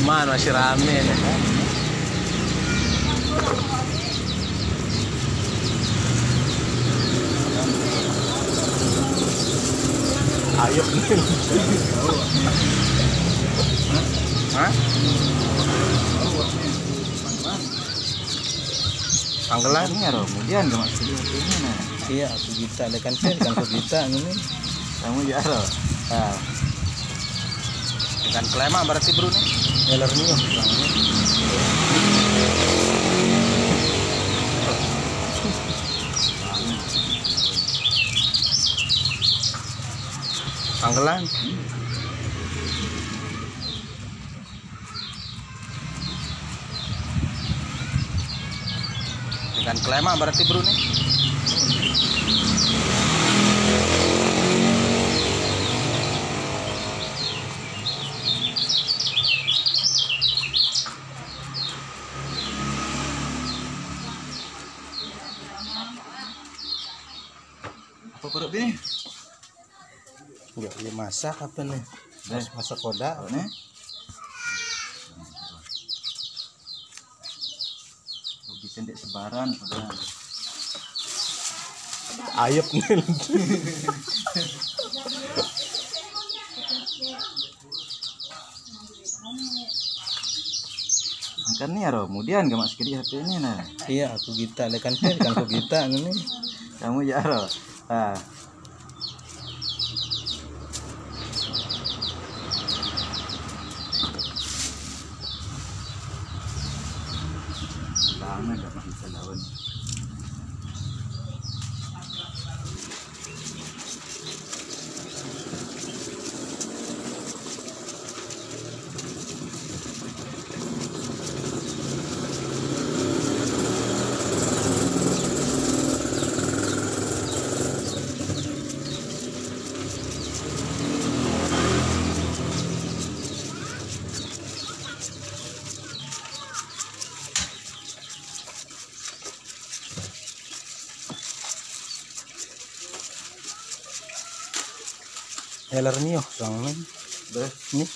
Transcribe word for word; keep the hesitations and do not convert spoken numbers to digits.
Man, masih rame nih. Ayo. Hah? Panggelan ya, Rom. Kemudian gak masuk ini, nah. Iya, aku kita, kan saya kan aku kita ini. Kamu ya, Rom. Nah. Dengan kelema berarti, Bro, nih. Nyeler nih. Panggelan. Dengan kelema berarti, Bro, nih. Apa perut ini? Ya, ya masak apa nih? Deh. Masak koda apa nih? Bisa ndek sebaran padahal. Ayep nih. Kan nih, Ro, kemudian gak masuk di H P ini, nah. Iya, aku kita, kan kan aku kita ini. Kamu ya, Ro. Ah. Lama gak bisa lawan. Eler mio, suang men. Deh. Nih.